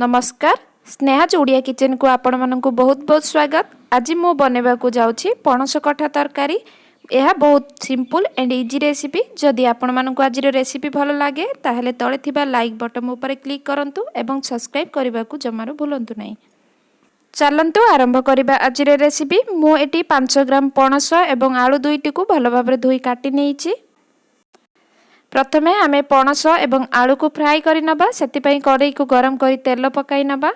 ନମସ୍କାର, ସ୍ନେହାଜ ଓଡ଼ିଆ କିଚେନକୁ ଆପଣମାନଙ୍କୁ ବହୁତ ବହୁତ ସ୍ୱାଗତ। ଆଜି ମୁଁ ବନାଇବାକୁ ଯାଉଛି ପଣସ କଠା ତରକାରୀ। ଏହା ବହୁତ ସିମ୍ପଲ୍ ଆଣ୍ଡ ଇଜି ରେସିପି। ଯଦି ଆପଣମାନଙ୍କୁ ଆଜିର ରେସିପି ଭଲ ଲାଗେ, ତାହେଲେ ତଳେ ଥିବା ଲାଇକ୍ ବଟନ୍ ଉପରେ କ୍ଲିକ୍ କରନ୍ତୁ ଏବଂ ସବସ୍କ୍ରାଇବ୍ କରିବାକୁ ଜମାରୁ ଭୁଲନ୍ତୁ ନାହିଁ। ଚାଲନ୍ତୁ ଆରମ୍ଭ କରିବା ଆଜିର ରେସିପି। ମୁଁ ଏଠି 5 ଗ୍ରାମ ପଣସ ଏବଂ ଆଳୁ ଦୁଇଟିକୁ ଭଲ ଭାବରେ ଧୋଇ କାଟି ନେଇଛି। ପ୍ରଥମେ ଆମେ ପଣସ ଏବଂ ଆଳୁକୁ ଫ୍ରାଏ କରିନେବା। ସେଥିପାଇଁ କଡ଼େଇକୁ ଗରମ କରି ତେଲ ପକାଇ ନେବା।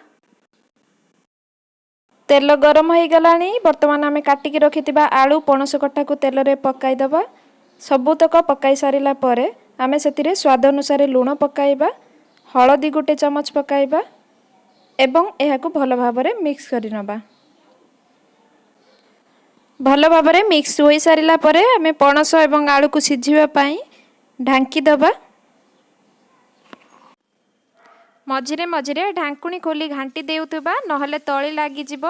ତେଲ ଗରମ ହୋଇଗଲାଣି। ବର୍ତ୍ତମାନ ଆମେ କାଟିକି ରଖିଥିବା ଆଳୁ, ପଣସ କଠାକୁ ତେଲରେ ପକାଇଦେବା। ସବୁତକ ପକାଇ ସାରିଲା ପରେ ଆମେ ସେଥିରେ ସ୍ୱାଦ ଅନୁସାରେ ଲୁଣ ପକାଇବା, ହଳଦୀ 1 ଚାମଚ ପକାଇବା ଏବଂ ଏହାକୁ ଭଲ ଭାବରେ ମିକ୍ସ କରିନେବା। ଭଲ ଭାବରେ ମିକ୍ସ ହୋଇସାରିଲା ପରେ ଆମେ ପଣସ ଏବଂ ଆଳୁକୁ ସିଝିବା ପାଇଁ ଢାଙ୍କି ଦେବା। ମଝିରେ ମଝିରେ ଢାଙ୍କୁଣୀ ଖୋଲି ଘାଣ୍ଟି ଦେଉଥିବା, ନହେଲେ ତଳେ ଲାଗିଯିବ।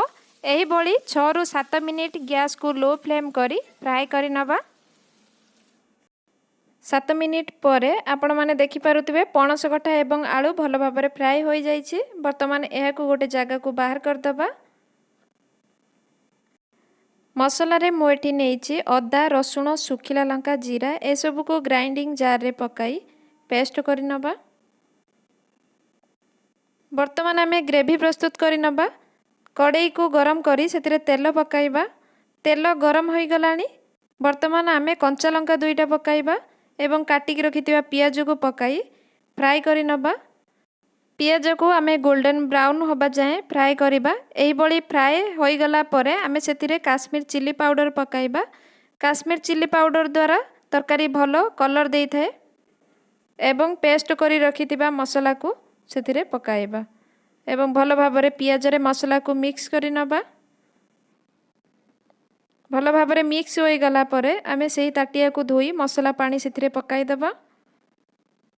ଏହିଭଳି 6ରୁ 7 ମିନିଟ୍ ଗ୍ୟାସ୍କୁ ଲୋ ଫ୍ଲେମ୍ କରି ଫ୍ରାଏ କରିନେବା। 7 ମିନିଟ୍ ପରେ ଆପଣମାନେ ଦେଖିପାରୁଥିବେ, ପଣସ କଠା ଏବଂ ଆଳୁ ଭଲ ଭାବରେ ଫ୍ରାଏ ହୋଇଯାଇଛି। ବର୍ତ୍ତମାନ ଏହାକୁ ଗୋଟେ ଜାଗାକୁ ବାହାର କରିଦେବା। ମସଲାରେ ମୁଁ ଏଠି ନେଇଛି ଅଦା, ରସୁଣ, ଶୁଖିଲା ଲଙ୍କା, ଜିରା। ଏସବୁକୁ ଗ୍ରାଇଣ୍ଡିଙ୍ଗ ଜାର୍ରେ ପକାଇ ପେଷ୍ଟ କରିନେବା। ବର୍ତ୍ତମାନ ଆମେ ଗ୍ରେଭି ପ୍ରସ୍ତୁତ କରିନେବା। କଡ଼େଇକୁ ଗରମ କରି ସେଥିରେ ତେଲ ପକାଇବା। ତେଲ ଗରମ ହୋଇଗଲାଣି। ବର୍ତ୍ତମାନ ଆମେ କଞ୍ଚା ଲଙ୍କା ଦୁଇଟା ପକାଇବା ଏବଂ କାଟିକି ରଖିଥିବା ପିଆଜକୁ ପକାଇ ଫ୍ରାଏ କରିନେବା। ପିଆଜକୁ ଆମେ ଗୋଲ୍ଡେନ୍ ବ୍ରାଉନ୍ ହେବା ଯାଏଁ ଫ୍ରାଏ କରିବା। ଏହିଭଳି ଫ୍ରାଏ ହୋଇଗଲା ପରେ ଆମେ ସେଥିରେ କାଶ୍ମୀର ଚିଲି ପାଉଡ଼ର ପକାଇବା। କାଶ୍ମୀର ଚିଲି ପାଉଡ଼ର ଦ୍ୱାରା ତରକାରୀ ଭଲ କଲର୍ ଦେଇଥାଏ ଏବଂ ପେଷ୍ଟ କରି ରଖିଥିବା ମସଲାକୁ ସେଥିରେ ପକାଇବା ଏବଂ ଭଲ ଭାବରେ ପିଆଜରେ ମସଲାକୁ ମିକ୍ସ କରି ନେବା। ଭଲ ଭାବରେ ମିକ୍ସ ହୋଇଗଲା ପରେ ଆମେ ସେହି ତାଟିଆକୁ ଧୋଇ ମସଲା ପାଣି ସେଥିରେ ପକାଇଦେବା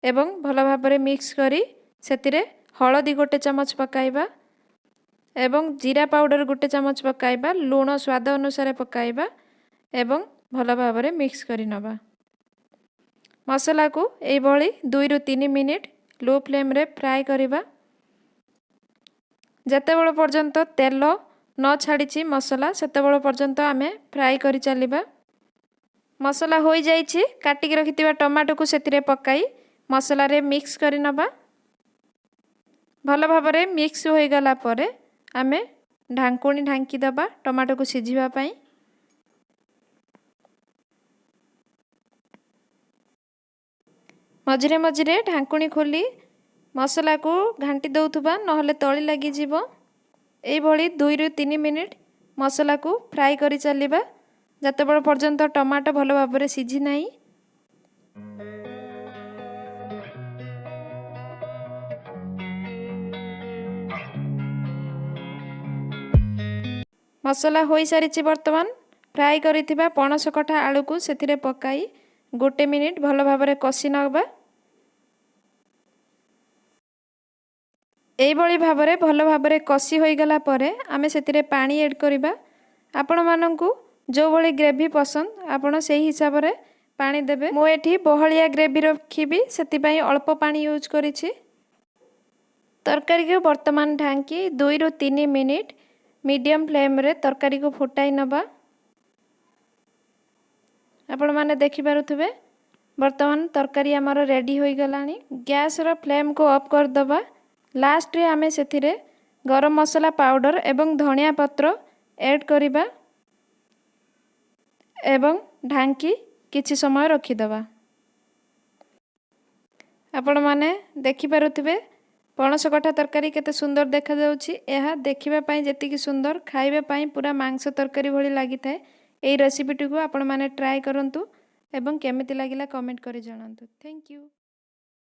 ଏବଂ ଭଲ ଭାବରେ ମିକ୍ସ କରି ସେଥିରେ ହଳଦୀ 1 ଚାମଚ ପକାଇବା ଏବଂ ଜିରା ପାଉଡ଼ର 1 ଚାମଚ ପକାଇବା, ଲୁଣ ସ୍ୱାଦ ଅନୁସାରେ ପକାଇବା ଏବଂ ଭଲ ଭାବରେ ମିକ୍ସ କରି ନେବା। ମସଲାକୁ ଏଇଭଳି 2ରୁ 3 ମିନିଟ୍ ଲୋ ଫ୍ଲେମ୍ରେ ଫ୍ରାଏ କରିବା। ଯେତେବେଳେ ପର୍ଯ୍ୟନ୍ତ ତେଲ ନ ଛାଡ଼ିଛି ମସଲା, ସେତେବେଳେ ପର୍ଯ୍ୟନ୍ତ ଆମେ ଫ୍ରାଏ କରି ଚାଲିବା। ମସଲା ହୋଇଯାଇଛି। କାଟିକି ରଖିଥିବା ଟମାଟୋକୁ ସେଥିରେ ପକାଇ ମସଲାରେ ମିକ୍ସ କରି ନେବା। ଭଲ ଭାବରେ ମିକ୍ସ ହୋଇଗଲା ପରେ ଆମେ ଢାଙ୍କୁଣୀ ଢାଙ୍କି ଦେବା ଟମାଟୋକୁ ସିଝିବା ପାଇଁ। ମଝିରେ ମଝିରେ ଢାଙ୍କୁଣୀ ଖୋଲି ମସଲାକୁ ଘାଣ୍ଟି ଦେଉଥିବା, ନହେଲେ ତଳେ ଲାଗିଯିବ। ଏଇଭଳି 2ରୁ 3 ମିନିଟ୍ ମସଲାକୁ ଫ୍ରାଏ କରି ଚାଲିବା, ଯେତେବେଳେ ପର୍ଯ୍ୟନ୍ତ ଟମାଟୋ ଭଲ ଭାବରେ ସିଝି ନାହିଁ। ମସଲା ହୋଇସାରିଛି। ବର୍ତ୍ତମାନ ଫ୍ରାଏ କରିଥିବା ପଣସ କଠା, ଆଳୁକୁ ସେଥିରେ ପକାଇ 1 ମିନିଟ୍ ଭଲ ଭାବରେ କଷି ନେବା। ଏଇଭଳି ଭାବରେ ଭଲ ଭାବରେ କଷି ହୋଇଗଲା ପରେ ଆମେ ସେଥିରେ ପାଣି ଏଡ଼୍ କରିବା। ଆପଣମାନଙ୍କୁ ଯେଉଁଭଳି ଗ୍ରେଭି ପସନ୍ଦ, ଆପଣ ସେଇ ହିସାବରେ ପାଣି ଦେବେ। ମୁଁ ଏଠି ବହଳିଆ ଗ୍ରେଭି ରଖିବି, ସେଥିପାଇଁ ଅଳ୍ପ ପାଣି ୟୁଜ୍ କରିଛି। ତରକାରୀକୁ ବର୍ତ୍ତମାନ ଢାଙ୍କି 2ରୁ 3 ମିନିଟ୍ ମିଡ଼ିୟମ୍ ଫ୍ଲେମ୍ରେ ତରକାରୀକୁ ଫୁଟାଇ ନେବା। ଆପଣମାନେ ଦେଖିପାରୁଥିବେ, ବର୍ତ୍ତମାନ ତରକାରୀ ଆମର ରେଡ଼ି ହୋଇଗଲାଣି। ଗ୍ୟାସ୍ର ଫ୍ଲେମ୍କୁ ଅଫ୍ କରିଦେବା। ଲାଷ୍ଟରେ ଆମେ ସେଥିରେ ଗରମ ମସଲା ପାଉଡ଼ର ଏବଂ ଧନିଆ ପତ୍ର ଏଡ଼୍ କରିବା ଏବଂ ଢାଙ୍କି କିଛି ସମୟ ରଖିଦେବା। ଆପଣମାନେ ଦେଖିପାରୁଥିବେ, ପଣସ କଠା ତରକାରୀ କେତେ ସୁନ୍ଦର ଦେଖାଯାଉଛି। ଏହା ଦେଖିବା ପାଇଁ ଯେତିକି ସୁନ୍ଦର, ଖାଇବା ପାଇଁ ପୁରା ମାଂସ ତରକାରୀ ଭଳି ଲାଗିଥାଏ। ଏହି ରେସିପିଟିକୁ ଆପଣମାନେ ଟ୍ରାଏ କରନ୍ତୁ ଏବଂ କେମିତି ଲାଗିଲା କମେଣ୍ଟ କରି ଜଣାନ୍ତୁ। Thank you.